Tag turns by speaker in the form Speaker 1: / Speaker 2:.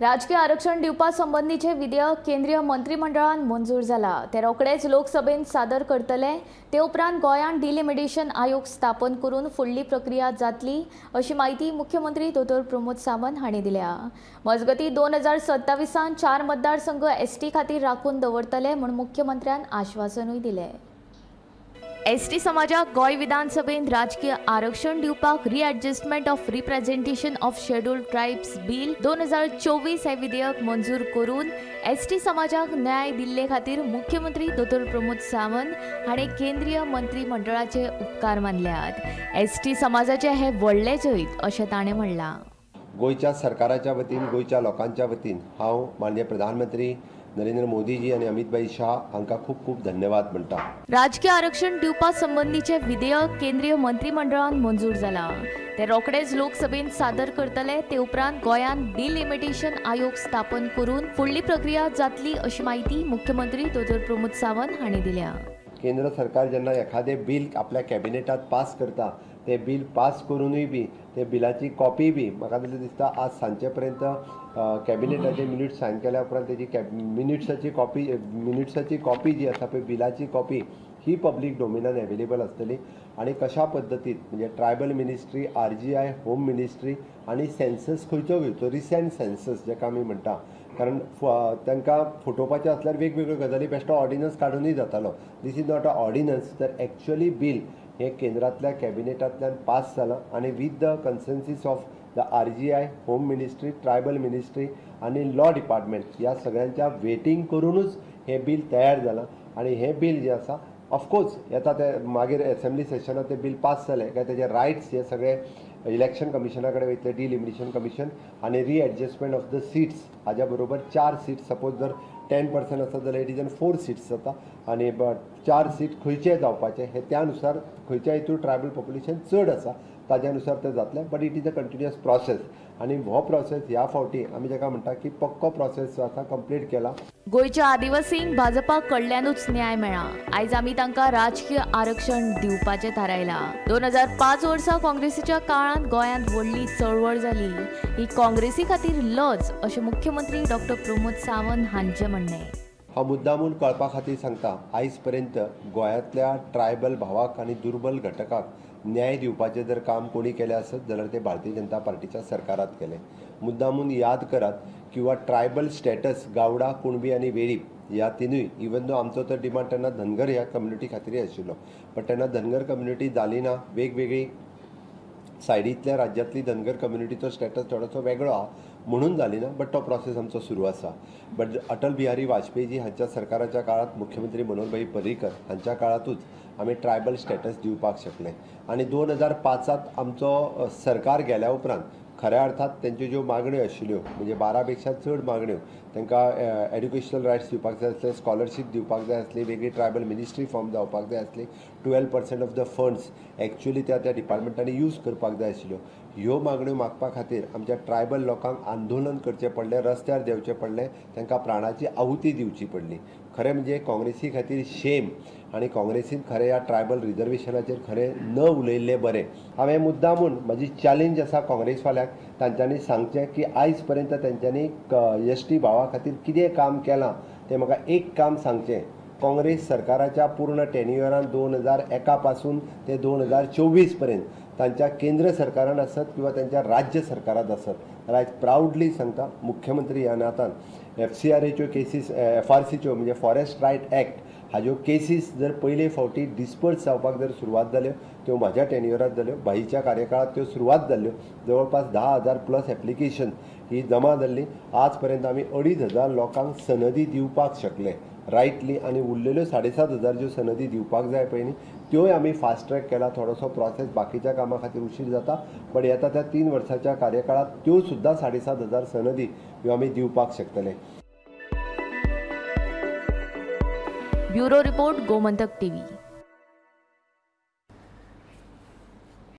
Speaker 1: राजकीय आरक्षण दिवपा संबंदीचे विधेयक केंद्रीय मंत्रिमंडळान मंजूर जाला। ते रोखडेच लोकसभेत सादर करतले। ते उपरांत गोंयांत डिलिमिटेशन आयोग स्थापन करून फुडली प्रक्रिया जातली अशी म्हायती मुख्यमंत्री दोतोर प्रमोद सावंत हांणी दिल्या। मजगतीं 2027 4 मतदारसंघ एसटी खातीर राखून दवरतले म्हूण मुख्यमंत्र्यान आश्वासनूय दिलें। एसटी समाजाक गोंय विधानसभेंत राजकीय आरक्षण दिवपाक readjustment of representation of scheduled tribes bill 2024 हे विधेयक मंजूर करून एसटी समाजाक न्याय दिल्ले खातीर मुख्यमंत्री दोतोर प्रमोद सावंत हांणी केंद्रीय मंत्रिमंडळाचे उपकार मानल्यात। एसटी समाजाचे हे व्हडले जैत अशें ताणें म्हणलां।
Speaker 2: गोंयच्या सरकाराच्या वतीन, गोंयच्या लोकांच्या वतीन हांव माननीय प्रधानमंत्री नरेंद्र मोदीजी आणि अमितभाई शाह हांकां खूब खूब धन्यवाद म्हणटा।
Speaker 1: राजकीय आरक्षण दिवपा संबंदीचे विधेयक केंद्रीय मंत्रिमंडळान मंजूर जाला। ते रोखडेच लोकसभेत सादर करतले। ते उपरांत गोंयांत डिलिमिटेशन आयोग स्थापन करून फुडली प्रक्रिया जातली अशी म्हायती मुख्यमंत्री दोतोर प्रमोद सावंत हांणी दिल्या।
Speaker 2: केंद्र सरकार जेन्ना एखादें बील आपल्या कॅबिनेटात पास करता ते बील पास करूनय बी ते बिलाची कॉपी बी म्हाका तशें दिसता आज सांजचे पर्यंत कॅबिनेटाचे मिनिट्स सायन केल्या उपरांत तेजी मिनिट्साची कॉपी जी आसा पळय बिलाची कॉपी ही पब्लीक डोमेनान एवेलेबल आसतली। आनी कशा पद्दतीन म्हणजे tribal ministry, RGI, home ministry आनी सेन्सस खंयचो घेवचो, रिसेंट सेन्सस जेका आमी म्हणटा, कारण तांकां फटोवपाचें आसल्यार वेगवेगळ्यो गजाली बेश्टो ऑर्डिनन्स काडुनूय जातालो। This is not a ordinance, तर एक्चुअली बील हें केंद्रांतल्या कॅबिनेटांतल्यान पास जालां आनी with the consensus of the RGI, home ministry, tribal ministry आनी लॉ डिपार्टमेंट ह्या सगळ्यांच्या वेटींग करूनूच हें बील तयार जालां। आनी हें बील जें आसा ऑफकोर्स येता ते मागीर एसेंब्ली सेशनात ते बील पास जालें काय तेजे रायट्स हे सगळे इलेक्शन कमिशना कडेन वयतले, डिलिमिटेशन कमिशन आनी रिएडजस्टमेंट ऑफ the seats हाज्या बरोबर 4 सीट्स सपोज जर 10% आसत जाल्यार it is an 4 seats जाता आनी 4 सीट खंयचे जावपाचे हे त्या नुसार खंयच्या हितूर ट्रायबल पॉप्युलेशन चड आसा ताज्या नुसार ते जातलें। But it is a continuous process आनी हो प्रोसेस ह्या फावटी आमी जाका म्हणटा की पक्को प्रोसेस जो आसा कंप्लीट केला।
Speaker 1: गोंयच्या आदिवासींक भाजपा कडल्यानूच न्याय मेळ्ळा। आयज आमी तांकां राजकीय आरक्षण दिवपाचें थारायलां। 2005 वर्सा काँग्रेसीच्या काळांत गोंयांत व्हडली चळवळ जाली। ही काँग्रेसी खातीर लज अशें मुख्यमंत्री डॉक्टर प्रमोद सावंत हांचें म्हणणें।
Speaker 2: हांव मुद्दामून कळपा खातीर सांगता, आयज पर्यंत गोंयांतल्या ट्रायबल भावाक आनी दुर्बल घटकाक न्याय दिवपाचें जर काम कोणी केलें आसत जाल्यार तें भारतीय जनता पार्टीच्या सरकारात केलें। मुद्दामून याद करात किंवा ट्रायबल स्टेटस गावडा, कुणबी आनी वेळीप ह्या तिनूय, इवन दो आमचो तर डिमांड तेन्ना धनगर ह्या कम्युनिटी खातीरय आशिल्लो, बट तेन्ना धनगर कम्युनिटी जाली ना, वेगवेगळी सायडींतल्या राज्यांतली धनगर कम्युनिटीचो स्टेटस थोडोसो वेगळो आहा म्हणून जाली ना, बट तो प्रोसेस आमचो सुरू आसा। बट अटल बिहारी वाजपेयी हांच्या सरकाराच्या काळांत मुख्यमंत्री मनोहरभाई पर्रीकर हांच्या काळांतूच आमी ट्रायबल स्टेटस दिवपाक शकले। आनी 2005 आमचो सरकार गेल्या उपरांत खऱ्या अर्थात तेंच्यो ज्यो मागण्यो आशिल्ल्यो म्हणजे 12 पेक्षा चड मागण्यो, तांकां एड्युकेशनल रायट्स दिवपाक जाय आसले, स्कॉलरशीप दिवपाक जाय आसली, वेगळी ट्रायबल मिनिस्ट्री फॉर्म जावपाक जाय आसली, 12% ऑफ the funds actually त्या त्या डिपार्टमेंटांनी यूज करपाक जाय आशिल्ल्यो। ह्यो मागण्यो मागपा खातीर आमच्या ट्रायबल लोकांक आंदोलन करचें पडलें, रस्त्यार देंवचें पडलें, तांकां प्राणाची आहुती दिवची पडली। खरें म्हणजे काँग्रेसी खातीर शेम आनी काँग्रेसीन खरें ह्या ट्रायबल रिजर्वेशनाचेर खरें न उलयल्लें बरें। हांवें मुद्दामून म्हजी चॅलेंज आसा काँग्रेसवाल्यांक, तांच्यांनी सांगचें की आयज पर्यंत तेंच्यांनी एस टी भावा खातीर कितें काम केलां तें म्हाका एक काम सांगचें। काँग्रेस सरकाराच्या पूर्ण टेन्युअरान 2001 पासून ते 2024 पर्यंत तांच्या केंद्र सरकारान आसत किंवा तांच्या राज्य सरकारांत आसत, जाल्यार आयज प्रावडली सांगता मुख्यमंत्री ह्या नातान FCRAच्यो केसीस, FRCच्यो म्हणजे फॉरेस्ट रायट एक्ट हाज्यो केसीस जर पयले फावटी डिस्पर्स जावपाक जर सुरवात जाल्यो त्यो म्हाज्या टेन्युअरांत जाल्यो, भाईच्या कार्यकाळांत त्यो सुरवात जाल्यो। जवळपास 10,000 प्लस एप्लिकेशन ही जमा जाल्ली। आज पर्यंत आमी 2,500 लोकांक सनदी दिवपाक शकले रायटली आनी उरलेल्यो 7,500 ज्यो सनदी दिवपाक जाय पळय न्ही त्योय आमी फास्ट ट्रॅक केला। थोडोसो प्रोसेस बाकीच्या कामा खातीर उशीर जाता, बट येता त्या 3 वर्साच्या कार्यकाळांत त्यो सुद्दां 7,500 सनदी ह्यो आमी दिवपाक शकतले।
Speaker 1: Bureau report, Gomantak TV.